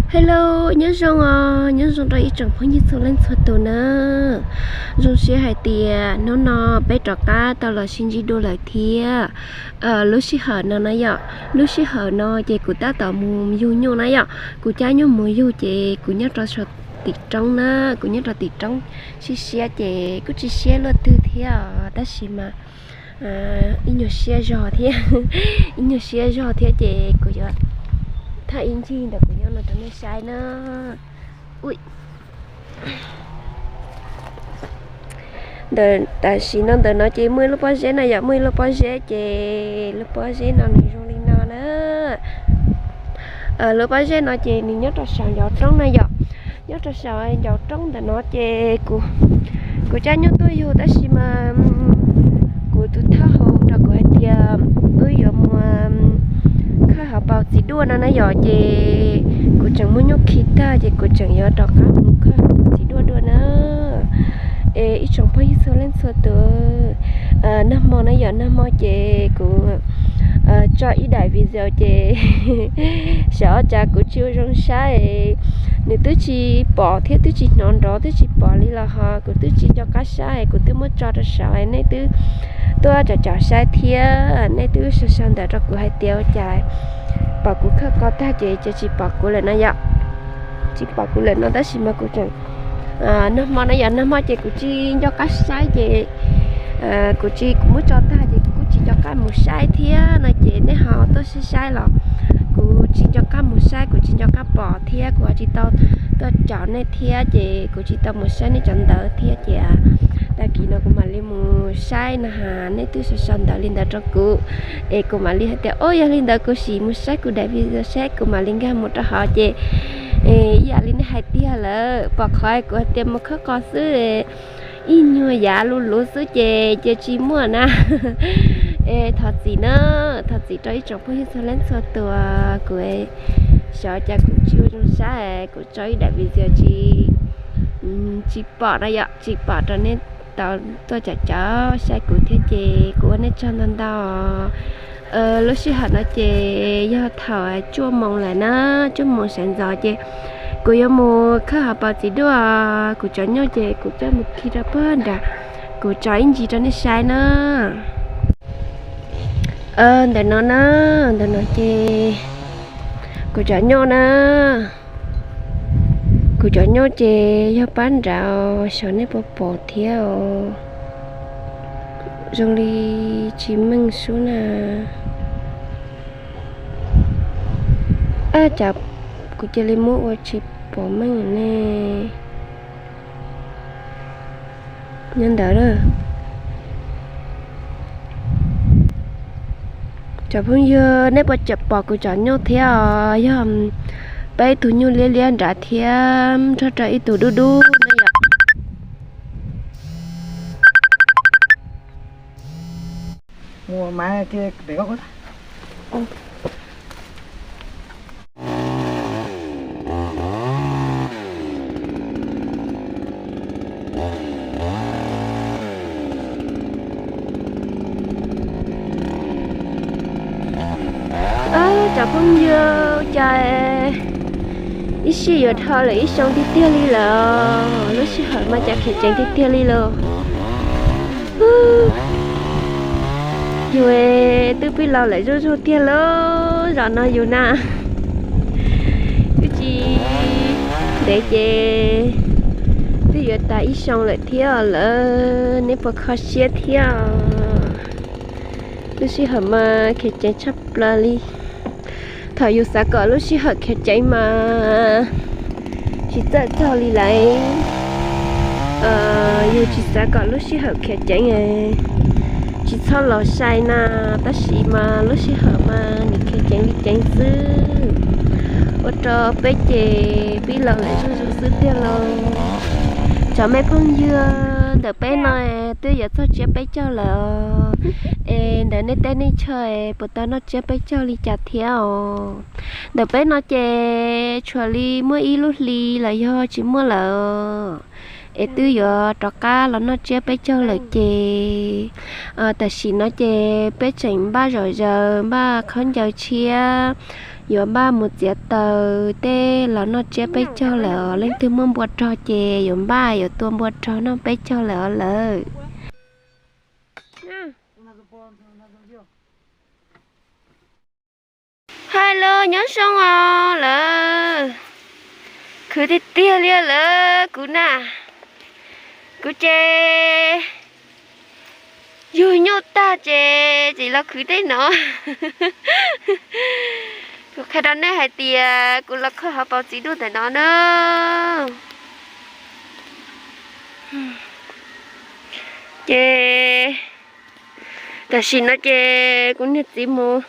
Hello, nyob zoo os, nyob zoo rau ib tsoom phooj ywg txhua leej txhua tus na. Zoo siab hais tias hnub no peb rov qab tau los sib ntsib dua lawm thiab. Lub sij hawm no na yom, lub sij hawm no ces kuv tab tom mus yug nyuj na yom. Kuv cab nyuj mus yug ces kuv nyob rau tim roob na, kuv nyob rau tim roob siab siab ces kuj tsis siab luaj twg thiab os, tab sis mas ib nyuag siab zog thiab, ib nyuag siab zog thiab ces kuv yuav thaj ib ncig ntawm kuv nyob no rau nej saib na. Ntawm tam sim no ntawm no ces muaj ib lub pob zeb na yom, muaj ib lub pob zeb ces lub pob zeb no nws zoo li no na. Lub pob zeb no ces nws nyob rau saum ncov roob na yom, nyob rau saum ncov roob ntawm no ces kuv, kuv cab nyuj tuaj yug tab sis mas kuv tus thawj hauv rau kuv hais tias wb yuav mus khawb hauv paus txiv duaj no na yom, ces kuv tseem muab nyuj khi tag ces kuv tseem yuav rov qab mus khawb hauv paus txiv duaj dua na. Es ib tsoom phooj ywg txhua leej txhua tus, nag hmo na yom, nag hmo ces kuv tso ib daim video ces xyov cas kuv tsis ua zoo saib, nws twb tsis pom thiab twb tsis hnov nrov twb tsis pom li los ho kuv twb tsis nco qab saib, kuv twb muab tso rau saud nej twb tuaj caum caum saib thiab nej twb sau sau ntawv rau kuv hais tias ua cas pom kuv khawb ko tag ces ces tsis pom kuv lawm no yom, tsis pom kuv lawm no tab sis mas kuv tseem, nag hmo na yom, nag hmo ces kuv tsis nco qab saib ces kuv tsis, kuv muab tso tag ces kuv kuj tsis nco qab mus saib thiab no ces nej ho tuaj saib saib los kuv tsis nco qab mus saib, kuv tsis nco qab pom thiab kuv ho tsis tau tuaj caum nej thiab ces kuv tsis tau mus saib nej cov ntawv thiab ces tag kis no kuv mam li mus saib no ha, nej twb sau sau ntawv li ntawd rau kuv es kuv mam li hais tias o yog li ntawd kuv sim mus saib kuv daim video saib kuv mam li nkag mus rau hauv ces ib yam li nej hais tiag lawm, pom qhov kuv hais tias mus khawb qos xwb, ib nyuag yav luv luv xwb ces cia tsis muaj na. Es thov txim na, thov txim rau ib tsoom phooj ywg txhua leej txhua tus, kuv xyov cas kuv tsis ua zoo saib, kuv tso ib daim video tsis, tsis pom no yom, tsis pom rau nej tau tuaj caum caum saib kuv thiab ces kuv ua nej tsaug ntau ntau. Lub sij hawm no ces yog thaum cuaj moos lawm na, cuaj moos sawv ntxov ces kuv yuav mus khawb hauv paus txiv duaj, kuv cov nyuj ces kuv coj mus khi rau puag nram, kuv tso ib ntsis rau nej saib na. Ntawm no na, ntawm no ces kuv cov nyuj na, kuv cov nyuj ces yog pab nrad xyov nej puas pom thiab os, zoo li tsis meej sub na. Ab, cas kuv cia li muab ua tsis pom meej ne. Nyob ntawd na. Cov phooj ywg, nej puas pom kuv cov nyuj thiab os? Yog peb tug nyuj liab liab nrad thiab nrog rau ib tug dub dub na yom. Cov phooj ywg, cas ib sij yuav dhau lawm ib xyoo tiag tiag li lawm, lub sij hawm mas cas khiav ceev tiag tiag li lauj. Yus twb pib laus lawm zuj zus tiag lauj, zaum no yus na twb tsis ntev ces twb yuav tas ib xyoo lawm thiab lawm, neb puas kho siab thiab? Lub sij hawm mas khiav ceev tshaj plaws li. Thaum yus xav kom lub sij hawm khiav ceev mas tsis txawj txog li lawm. Yus tsis xav kom lub sij hawm khiav ceev, tsis txhob los sai na, tab sis mas lub sij hawm mas nws khiav ceev li ceev xwb, ua rau peb ces pib laus lawm zuj zus xwb tiag lauj. Cov me phooj ywg, ntawm peb no twb yuav txog tsiab peb caug lawm, es ntawm nej teb nej chaw puas tau noj tsiab peb caug li cas thiab os? Ntawm peb no ces tshuav li muaj ib lub hli los yog tsis muaj lawm, es twb yuav rov qab los noj tsiab peb caug lawm ces tam sim no ces peb tseem npaj zom zaws npaj khaub ncaws tshiab, Yuav npaj mus txiav taws tej los noj tsiab peb caug lawm os. Leej twg muaj npua rog ces yuav npaj yuav tua npua rog noj peb caug lawm os lawm. Hais los nyob zoo os lawm. Khwv tiag tiag li os lawm kuv na. Kuv ces yug nyuj tag ces tsis los khwv tej no. Kuv qhia rau nej hais tias kuv los kho hauv paus txiv duaj ntawm no na. Ces tam sim no ces kuv niag txiv mus,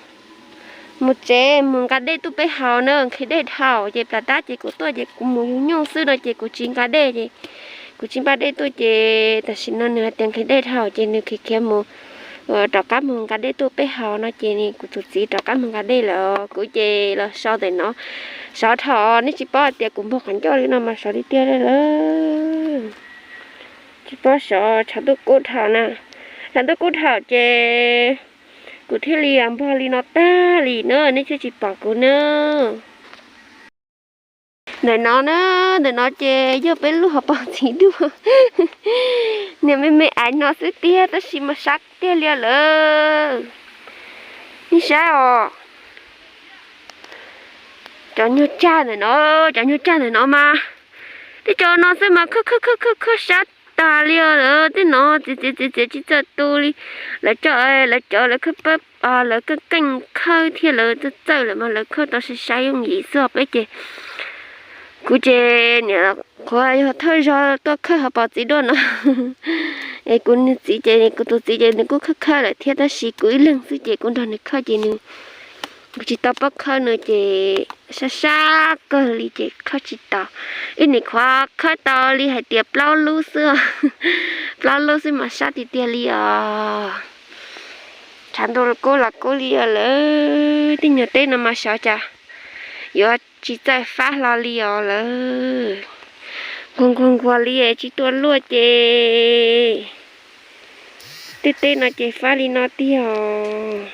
mus tsev mus nqa dej tuaj peb haus na, nqhis dej dhau ces plas tab ces kuv tuaj ces kuv mus yug nyuj xwb no ces kuv tsis nqa dej ces kuv tsis npaj dej tuaj ces tam sim no nws hais tias nqhis dej dhau ces nws khiav khiav mus rov qab mus nqa dej tuaj peb haus no ces kuv tus txiv rov qab mus nqa dej lawm. Kuv ces los so ntawm no, sov dhau, nej tsis paub hais tias kuv npog qhov ncauj li no mas sov tiag tiag li lawm. Tsis paub sov, tshav ntuj kub dhau na. Tshav ntuj kub dhau ces kuv thiaj li npog li no tag li na, nej thiaj tsis pom kuv na. Ntawm no na, ntawm no ces yog peb lub hauv paus txiv duaj. Niag me me aiv no xwb tiag tab sis mas sab tiag li lawm. Nej saib os, cov nyuag tsag ntawm no, cov nyuag tsag ntawm no mas tej cov no xwb mas khawb khawb khawb khawb khawb sab tas li os lawm. Tej no txiav txiav txiav txiav tsis txawj tu li. Lawv cov, lawv cov lawv khawb pab, lawv keej keej khawb thiab lawv txawj txawj lawm mas lawv khawb tau sai sai yooj yim xwb os. Peb ces kuv ces niam qhuav yog thawj zaug tuaj khawb hauv paus txiv duaj no. Es kuv niag txiv ces, kuv tus txiv ces nws kuj khawb khawb lawm thiab tab sis kuv ib leeg xwb ces kuv nrog nws khawb ces nws, kuv tsis tau paub khawb no ces sab sab kawg li ces khawb tsis tau. Ib nim qhuav khawb tau li hais tias plaub lub xwb, plaub lub xwb mas sab tiag tiag li os. Tshav ntuj kub los kub li os lawm, tej nyuag teb no mas xyov cas yuav tsis txawj fab hlo li os lawm. Nquag nquag nquag li tsis tuaj luaj ces tej teb no ces fab li no tiag os.